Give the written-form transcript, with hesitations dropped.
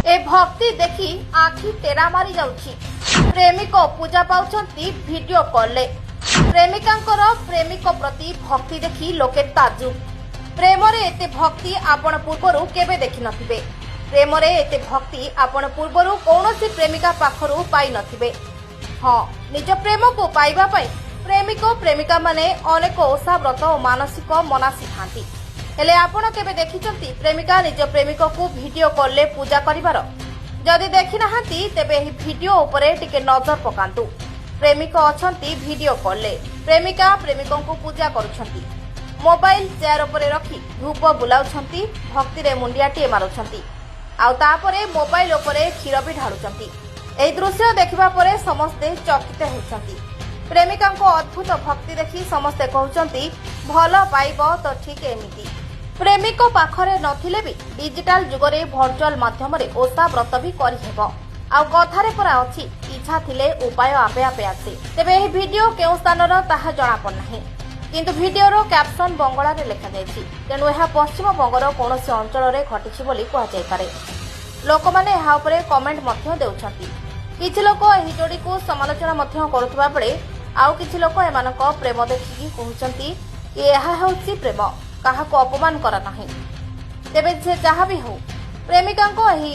ଏ ଭକ୍ତି ଦେଖି ଆଖି ଟେରା ମାରି ଯାଉଛି। ପ୍ରେମିକ ପୂଜା ପାଉଛନ୍ତି ଭିଡିଓ କଲ୍ରେ। ପ୍ରେମିକାଙ୍କର ପ୍ରେମିକ ପ୍ରତି ଭକ୍ତି ଦେଖି ଲୋକେ ତାଜୁବ। ପ୍ରେମରେ ଏତେ ଭକ୍ତି ଆପଣ ପୂର୍ବରୁ କେବେ ଦେଖିନଥିବେ। ପ୍ରେମରେ ଏତେ ଭକ୍ତି ଆପଣ ପୂର୍ବରୁ କୌଣସି ପ୍ରେମିକା ପାଖରୁ ପାଇନଥିବେ। ହଁ, ନିଜ ପ୍ରେମକୁ ପାଇବା ପାଇଁ ପ୍ରେମିକ ପ୍ରେମିକାମାନେ ଅନେକ ଓଷା, ବ୍ରତ ଓ ମାନସିକ ମନାସିଥାନ୍ତି। ହେଲେ ଆପଣ କେବେ ଦେଖିଛନ୍ତି ପ୍ରେମିକା ନିଜ ପ୍ରେମିକକୁ ଭିଡିଓ କଲ୍ରେ ପୂଜା କରିବାର? ଯଦି ଦେଖିନାହାନ୍ତି, ତେବେ ଏହି ଭିଡିଓ ଉପରେ ଟିକେ ନଜର ପକାନ୍ତୁ। ପ୍ରେମିକ ଅଛନ୍ତି ଭିଡିଓ କଲ୍ରେ, ପ୍ରେମିକା ପ୍ରେମିକଙ୍କୁ ପୂଜା କରୁଛନ୍ତି। ମୋବାଇଲ ଚେୟାର ଉପରେ ରଖି ଧୂପ ବୁଲାଉଛନ୍ତି, ଭକ୍ତିରେ ମୁଣ୍ଡିଆଟିଏ ମାରୁଛନ୍ତି ଆଉ ତାପରେ ମୋବାଇଲ ଉପରେ କ୍ଷୀର ବି ଢାଳୁଛନ୍ତି। ଏହି ଦୃଶ୍ୟ ଦେଖିବା ପରେ ସମସ୍ତେ ଚକିତ ହେଉଛନ୍ତି। ପ୍ରେମିକାଙ୍କ ଅଦ୍ଭୁତ ଭକ୍ତି ଦେଖି ସମସ୍ତେ କହୁଛନ୍ତି, ଭଲ ପାଇବ ତ ଠିକ୍ ଏମିତି। ପ୍ରେମିକ ପାଖରେ ନଥିଲେ ବି ଡିଜିଟାଲ ଯୁଗରେ ଭର୍ଚୁଆଲ ମାଧ୍ୟମରେ ଓଷା ବ୍ରତ ବି କରିହେବ। ଆଉ କଥାରେ ପରା ଅଛି, ଇଚ୍ଛା ଥିଲେ ଉପାୟ ଆପେ ଆପେ ଆସେ। ତେବେ ଏହି ଭିଡିଓ କେଉଁ ସ୍ଥାନର ତାହା ଜଣାପଡ଼ୁନାହିଁ, କିନ୍ତୁ ଭିଡିଓର କ୍ୟାପସନ ବଙ୍ଗଳାରେ ଲେଖାଯାଇଛି। ତେଣୁ ଏହା ପଶ୍ଚିମବଙ୍ଗର କୌଣସି ଅଞ୍ଚଳରେ ଘଟିଛି ବୋଲି କୁହାଯାଇପାରେ। ଲୋକମାନେ ଏହା ଉପରେ କମେଣ୍ଟ ମଧ୍ୟ ଦେଉଛନ୍ତି। କିଛି ଲୋକ ଏହି ଯୋଡ଼ିକୁ ସମାଲୋଚନା ମଧ୍ୟ କରୁଥିବା ବେଳେ ଆଉ କିଛି ଲୋକ ଏମାନଙ୍କ ପ୍ରେମ ଦେଖିକି କହୁଛନ୍ତି କି ଏହା ହେଉଛି ପ୍ରେମ, କାହାକୁ ଅପମାନ କର ନାହିଁ। ତେବେ ସେ ଯାହା ବି ହେଉ, ପ୍ରେମିକାଙ୍କ ଏହି